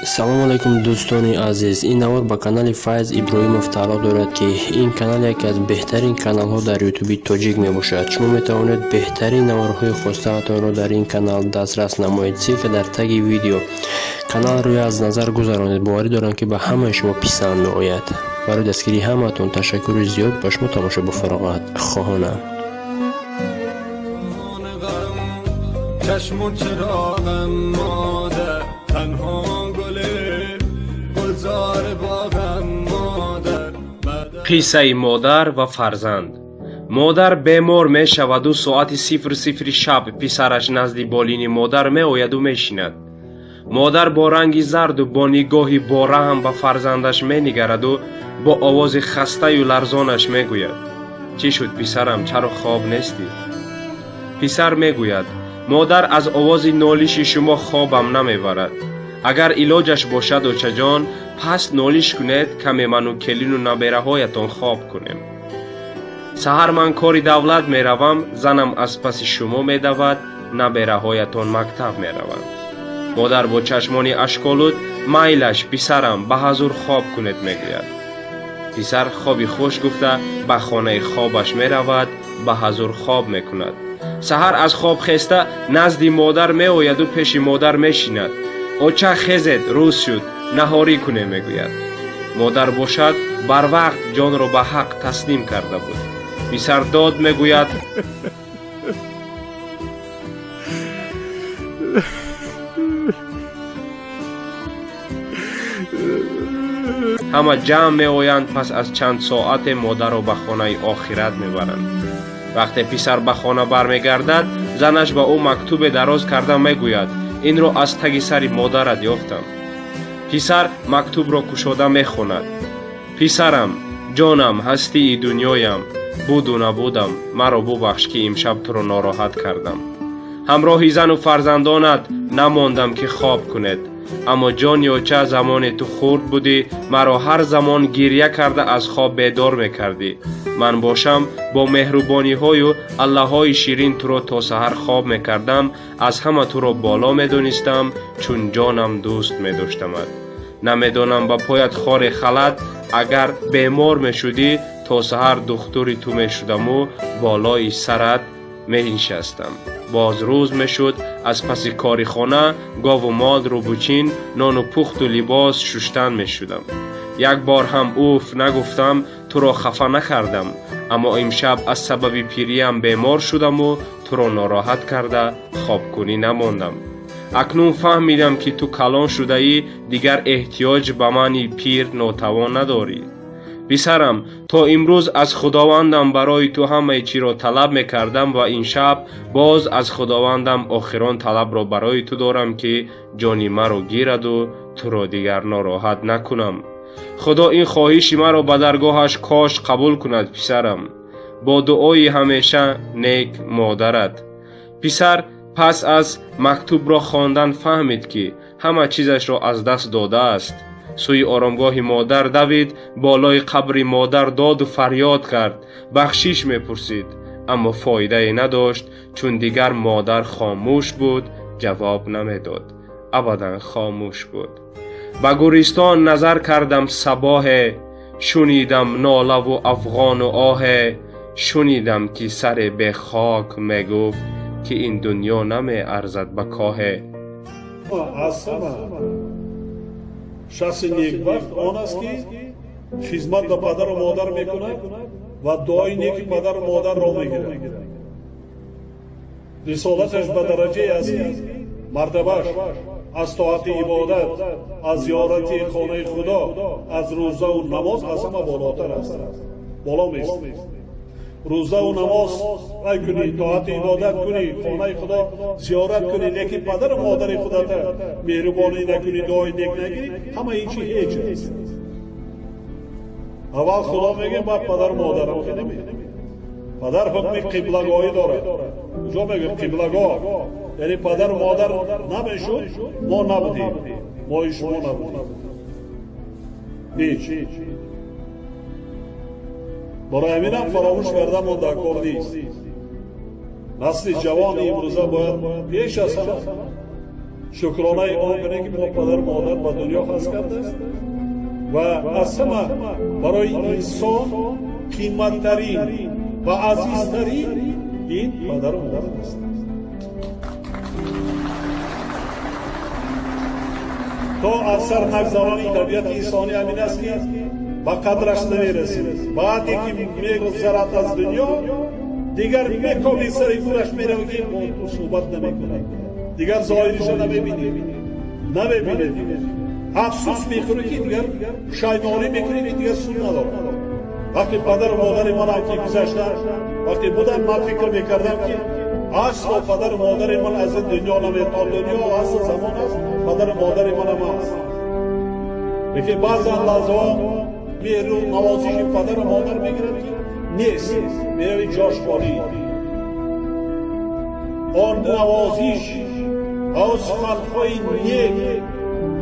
Салому алайкум, дӯстони азиз. Ин навор ба канали Файз Иброҳимов тааллуқ дорад, ки ин канал яке аз беҳтарин каналҳо дар Ютуби тоҷик мебошад. Шумо метавонед беҳтарин наворҳои хостаатонро дар ин канал дастрас намоед. Ссылка дар таги видео. Каналро аз назар гузаронед. Боварӣ дорам, ки ба ҳамаи шумо писанд меояд. Барои дастгирии ҳамаатон ташаккури зиёд. Ба шумо тамошо бо фароғат хоҳонам. چشم و چراغم مادر، تنها گل گلزار باغم مادر. Қиссаи модар ва фарзанд. Модар бемор мешаваду соати 00 шаб писараш назди болини модар меояду мешинад. Модар бо ранги зарду бо нигоҳи бораҳм ба фарзандаш менигараду бо овози хастаю ларзонаш мегӯяд: «Чӣ шуд, писарам, чаро хоб нестӣ?» Писар мегӯяд: «Модар, аз овози нолиши шумо хобам намебарад. Агар илоҷаш бошад, очаҷон, паст нолиш кунед, каме ману келину набераҳоятон хоб кунем. Саҳар ман кори давлат меравам, занам аз паси шумо медавад, набераҳоятон мактаб мераванд». Модар бо чашмони ашколуд: «Майлаш, писарам, ба ҳазур хоб кунед», мегӯяд. Писар хоби хуш гуфта, ба хонаи хобаш меравад, ба ҳазур хоб мекунад. Саҳар аз хоб хеста, назди модар меояду пеши модар мешинад. «Оча, хезед, рӯз шуд, наҳорӣ кунем», мегӯяд. Модар бошад, барвақт ҷонро ба ҳақ таслим карда буд. Писар дод мегӯяд. Ҳама ҷамъ меоянд. Пас аз чанд соате модарро ба хонаи охират мебаранд. Вақте писар ба хона бармегардад, занаш ба ӯ мактубе дароз карда мегӯяд: «Инро аз таги сари модарат ёфтам». Писар мактубро кушода мехонад: «Писарам, ҷонам, ҳастии дунёям, буду набудам, маро бубахш, ки имшаб туро нороҳат кардам. Ҳамроҳи зану фарзандонат намондам, ки хоб кунед. Аммо, ҷони оча, замоне ту хурд будӣ, маро ҳар замон гирья карда аз хоб бедор мекардӣ. Ман бошам, бо меҳрубониҳою аллаҳои ширин туро то саҳар хоб мекардам. Аз ҳама туро боло медонистам, чун ҷонам дӯст медоштамат. Намедонам, ба поят хоре халат, агар бемор мешудӣ, то саҳар духтури ту мешудаму болои сарат менишастам. Боз рӯз мешуд, аз паси кори хона, гову мол, рӯбучин, нону пухту либос шуштан мешудам. Як бор ҳам уф нагуфтам, туро хафа накардам. Аммо имшаб аз сабаби пириям бемор шудаму туро нороҳат карда, хобкунӣ намондам. Акнун фаҳмидам, ки ту калон шудаӣ, дигар эҳтиёҷ ба мани пир нотавон надорӣ. Писарам, то имрӯз аз Худовандам барои ту ҳамаи чиро талаб мекардам ва ин шаб боз аз Худовандам охирон талабро барои ту дорам, ки ҷони маро гираду туро дигар нороҳат накунам. Худо ин хоҳиши маро ба даргоҳаш кош қабул кунад. Писарам, бо дуои ҳамеша нек модарат». Писар пас аз мактубро хондан фаҳмид, ки ҳама чизашро аз даст додааст. Сӯи оромгоҳи модар давид, болои қабри модар доду фарёд кард, бахшиш мепурсид, аммо фоидае надошт, чун дигар модар хомӯш буд, ҷавоб намедод, абадан хомӯш буд. Ба гӯристон назар кардам сабоҳе, шунидам нолаву афғону оҳе, шунидам, ки саре бехок мегуфт, ки ин дунё намеарзад ба коҳе. Аз ҳама шахси некбахт он аст, ки хизмат ба падару модар мекунад ва дуои неки падару модарро мегирад. Рисолаташ ба дараҷае аст, ки мартабаш аз тоати ибодат, аз зиёрати хонаи Худо, аз рӯзаву намоз аз ҳама болотар аст, боло мест. Рӯзаву намоз вай кунӣ, тоати ибодат кунӣ, хонаи Худо зиёрат кунӣ, лекин падару модари худата меҳрубонӣ накунӣ, дуои нек нагирӣ, ҳама ин чи ҳеҷ аст. Аввал Худо мегӯем, баъд падару модар. Падар ҳукми қиблагоҳӣ дорад. Куҷо мегӯем қиблагоҳ? Яъне падару модар намешуд, мо набудем, мои шумо набудем, ҳеҷ. Барои ҳаминам фаромӯш кардан мо дар кор нест. Насли ҷавони имрӯза бояд пеш аз ҳама Шукронаи он кунем, ки мо падару модар ба дунё ҳаст кардааст ва аз ҳама барои инсон қиматтарин ва азизтарин ин падару модар аст. То аз сар нагзарони табиати инсонӣ ҳамин аст, ки ба қадраш намерасӣ. Баъде ки мегузарад аз дунё, дигар мекоби сари гӯраш меравӣ, ки бо ту суҳбат намекунад, дигар зоҳириша намебинед, афсӯс мехӯрӣ, ки дигар пушаймонӣ мекунӣ, ки дигар суд надорад. Вақте падару модари манам ки гузаштанд, вақте будам, ман фикр мекардам, ки асло падару модари ман аз ин дунё наметон, дунё аст, замон аст, падару модари манам аст. Лекин баъзан лаҳзаҳо меҳру навозиши падару модар мегирад, ки нест, мерави ҷош холӣ. Он навозиш ва он суханҳои нек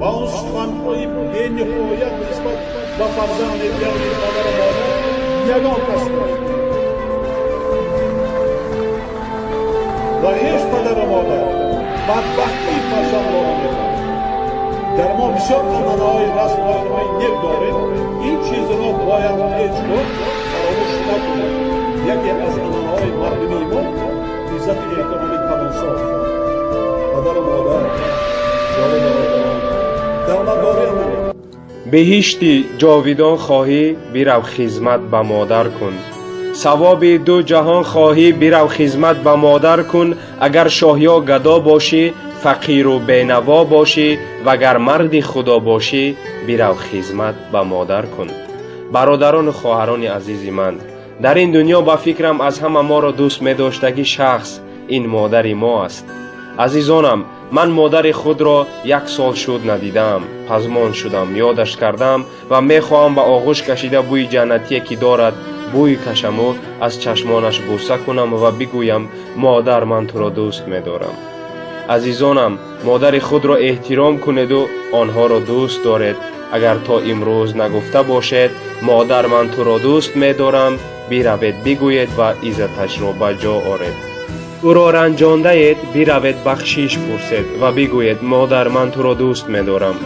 ва он суханҳои бениҳоят нисбат ба фарзанд мегӯянд падару модар, ягон кас ва ҳеҷ падару модар бадбахтии фарзандро намехоҳад. Дар мо бисёр анъанаҳои расму оинҳои нек дорем. Ин чизро бояд ҳеҷ гоҳ фаромӯш накунем. Яке аз анъанаҳои мардумии мо иззату эҳтироми калонсол, падару модар, ҷору бародарон, давлатдорӣ. Беҳишти ҷовидон хоҳӣ, бирав хизмат ба модар кун. Савоби ду ҷаҳон хоҳӣ, бирав хизмат ба модар кун. Агар шоҳ ё гадо бошӣ, фақиру бенаво бошӣ, вагар марди худо бошӣ, бирав хизмат ба модар кун. Бародарону хоҳарони азизи ман, дар ин дунё ба фикрам аз ҳама моро дӯст медоштагӣ шахс ин модари мо аст. Азизонам, ман модари худро як сол шуд надидаам. Пазмон шудам, ёдаш кардам ва мехоҳам ба оғӯш кашида бӯи ҷаннатие, ки дорад, бӯй кашаму аз чашмонаш бӯса кунам ва бигӯям: «Модар, ман туро дӯст медорам». Азизонам, модари худро эҳтиром кунеду онҳоро дӯст доред. Агар то имрӯз нагуфта бошед: «Модар, ман туро дӯст медорам», биравед, бигӯед ва иззаташро ба ҷо оред. Ӯро ранҷондаед, биравед, бахшиш пурсед ва бигӯед: «Модар, ман туро дӯст медорам».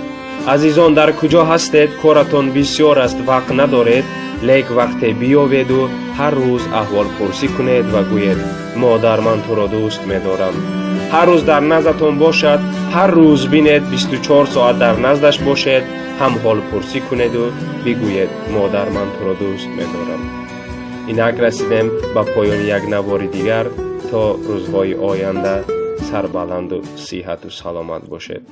Азизон, дар куҷо ҳастед, коратон бисёр аст, вақт надоред, лек вақте биёведу ҳар рӯз аҳволпурсӣ кунед ва гӯед: «Модар, ман туро дӯст медорам». Ҳар рӯз дар наздатон бошад, ҳар рӯз бинед, 24 соат дар наздаш бошед, ҳам ҳолпурсӣ кунеду бигӯед: «Модар, ман туро дӯст медорам». Инак расидем ба поёни як навори дигар. То рӯзҳои оянда сарбаланду сиҳату саломат бошед.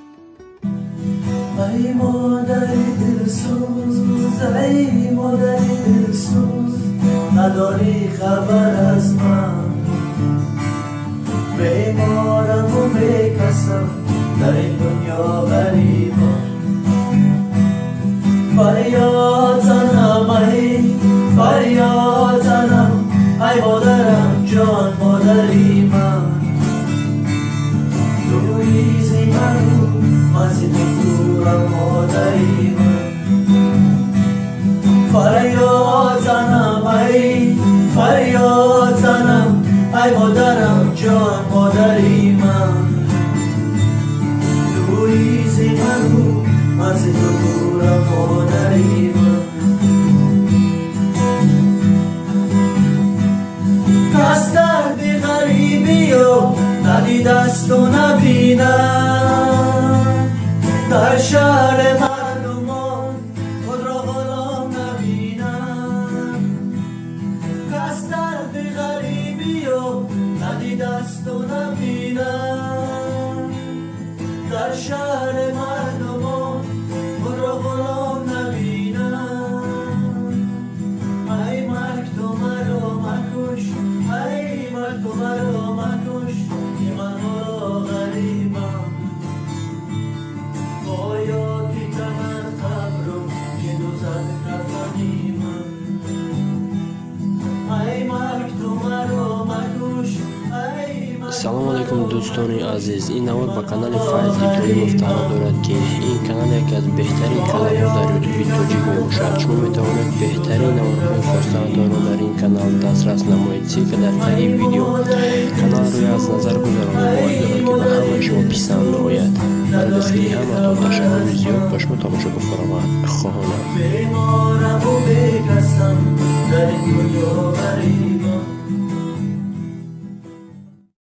Ай модари дилсӯз, ай модари дилсӯз, надорӣ хабар аз ман. Бемораму бекасам, дар ин дунё ғарибам. Фарёд занам, ай фарёд занам, ай модарам ҷон, модари ман. Дурӣ зи ману ман зи ту дурам, модари ман. Фарёд занам, ай фарёд занам, ай модарам ҷон, модари ман. Дурӣ зи ману ман зи ту дурам, модари ман. Кас дарди ғарибиё надидасту набинад, дар шаҳри мардумон худро ғулом набинад. Кас дарди ғарибиё надидасту набинад, дар шаҳри мардумон худро ғулом набинад. Ай марг, ту маро макуш, ай марг, ту маро макуш, ки ман ҳоло ғарибам. Оё ки танад қабру ки дузад кафани ман. Ай марг, ту маро макуш, ай марг. Салому алайкум, дӯстони азиз! Ин навор ба канали Файз Иброҳимов тааллуқ дорад, ки ин канал яке аз беҳтарин каналҳо дар Ютуби. Ютуби тоҷик мебошад. Шумо метавонед беҳтарин наворҳои хостаатонро дар ин канал дастрас намоед. Ссылка дар таги видео. Каналро аз назар гузаронед, бовар дорам, ки ба ҳамаи шумо писанд меояд. Барои дастгирии ҳамаатон ташаккури зиёд. Ба шумо тамошои бофароғат хоҳонам. Беморам бекасам дар ин дунё.